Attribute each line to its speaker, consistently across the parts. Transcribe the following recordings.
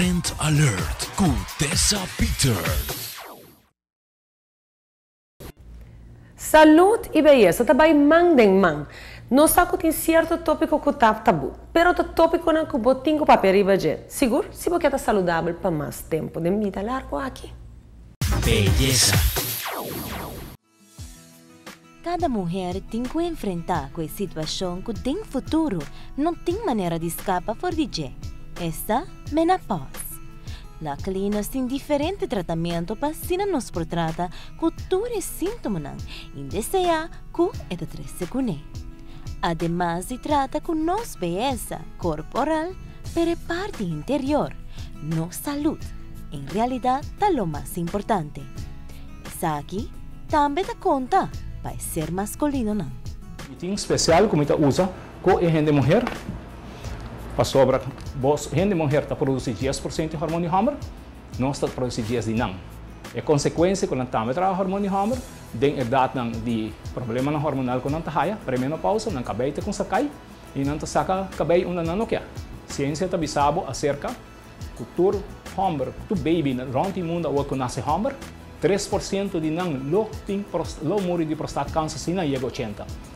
Speaker 1: Trend Alert ku Tessa Peters.
Speaker 2: Salud y beyesa ta bay man den man. Nos sa cu tin cierto topico cu ta tabu, pero ta topiconan cu bo tin cu papia riba dje, sigur si bo kier ta saludabel pa mas tempo den bida largo aki.
Speaker 1: Beyesa.
Speaker 3: Cada muher tin cu enfrenta cu e situacion cu den futuro no tin manera di scapa for di dje, esta menopause. Luckily nos tin diferente tratamento pa asina nos por trata cu tur e sintomanan indesea cu e ta trece cune. Ademas di trata cu nos beyesa corporal, pero e parti interior, nos salud, en realidad ta lo mas importante. Esaki tambe ta conta pa e ser masculinonan.
Speaker 4: Mi tin special cu mi ta usa cu e hende muher, pasobra bos hende muher ta produci 10% di hormon di homber, nos ta produci 10 di nan. E consecuencia cu nan tambe traha hormon di homber, den edadnan di problemanan hormonal cu nan ta haya, premenopausa, nan cabey ta cuminsa cay y nan ta saca cabey unda nan no kier. Ciencia ta bisa bo acerca cu tur homber, tur baby rond di mundo awor cu nace homber, 3% di nan lo muri di prostaatkanker si nan yega 80.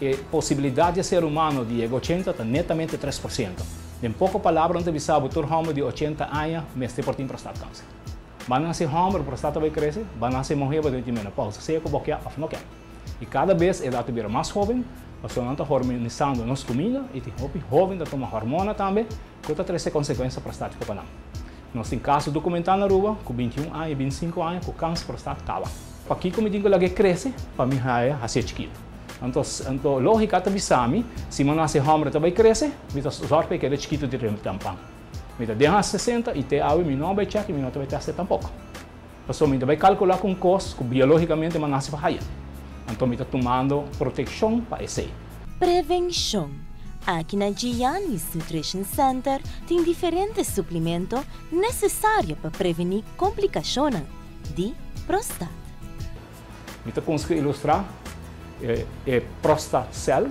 Speaker 4: E posibilidad di ser humano di yega 80 ta netamente 3%. Den poco palabra, nan ta bisa bo tur homber di 80 aña mester por tin prostaatkanker. Bo a nace homber, prostata bay crece, bo a nace muher, bo tin menopausa, sea cu bo kier of no kier. Y cada bes e edad ta bira mas hoben, pasobra nan ta hormonisando nos cuminda y tin hopi hoben ta tuma hormona tambe, cu ta trece consecuencia prostatico pa nan. Nos tin caso documenta na Aruba, cu 21 aña y 25 aña cu cancer prostat caba. Pakico mi tin cu lag'e crece pa mi haya haci'e chikito? Anto logica ta bisa mi, si mi nace homber ta bay crece, mi ta zorg pa e keda chikito di trempan. Mi ta den 60 y te awe mi no a bay check y mi no ta bay test tampoco. Pasobra mi ta bay calcula cu un cos cu biologicamente mi a nace pa haya. Anto mi ta tumando proteccion pa esey.
Speaker 3: Prevencion. Aki na Giannis Nutrition Center tin diferente suplemento necesario pa preveni complicacionnan di prostat.
Speaker 4: Mi ta consigo ilustra e Prostat Cell,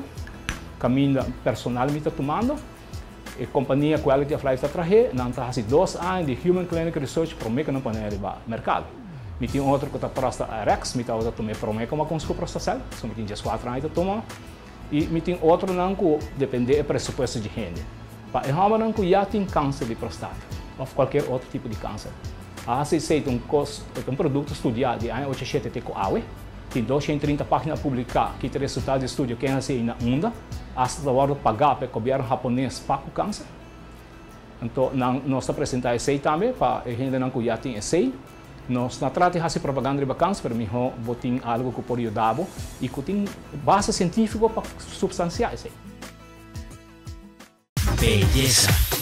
Speaker 4: caminda personal mi ta tumando. E compania Quality of Life ta trahe, nan ta haci 2 aña di Human Clinical Research prome cu nan pone riba mercado. Mi tin otro cu ta Prosta RX, mi ta tuma prome cu cu Prosta Cell, so mi tin 14 aña ta tuma. Y mi tin otronan cu depende e presupuesto di hende. Pa e hombernan cu ya tin cancer di prostata of cualkier otro tipo di cancer. ACC ta un producto studia di aña 87 te cu awe. Tin 230 pagina publica cu ta resultado di estudio cu a na unda. Hasta ta wordo paga pa gobierno Hapones pa cu cancer. Anto, nos ta presenta esey tambe pa hendenan cu ya tin esey. Nos no ta trata di haci propaganda di cancer, pero miho bo tin algo cu por yuda y cu tin base cientifico pa substancia esey.
Speaker 1: Beyesa.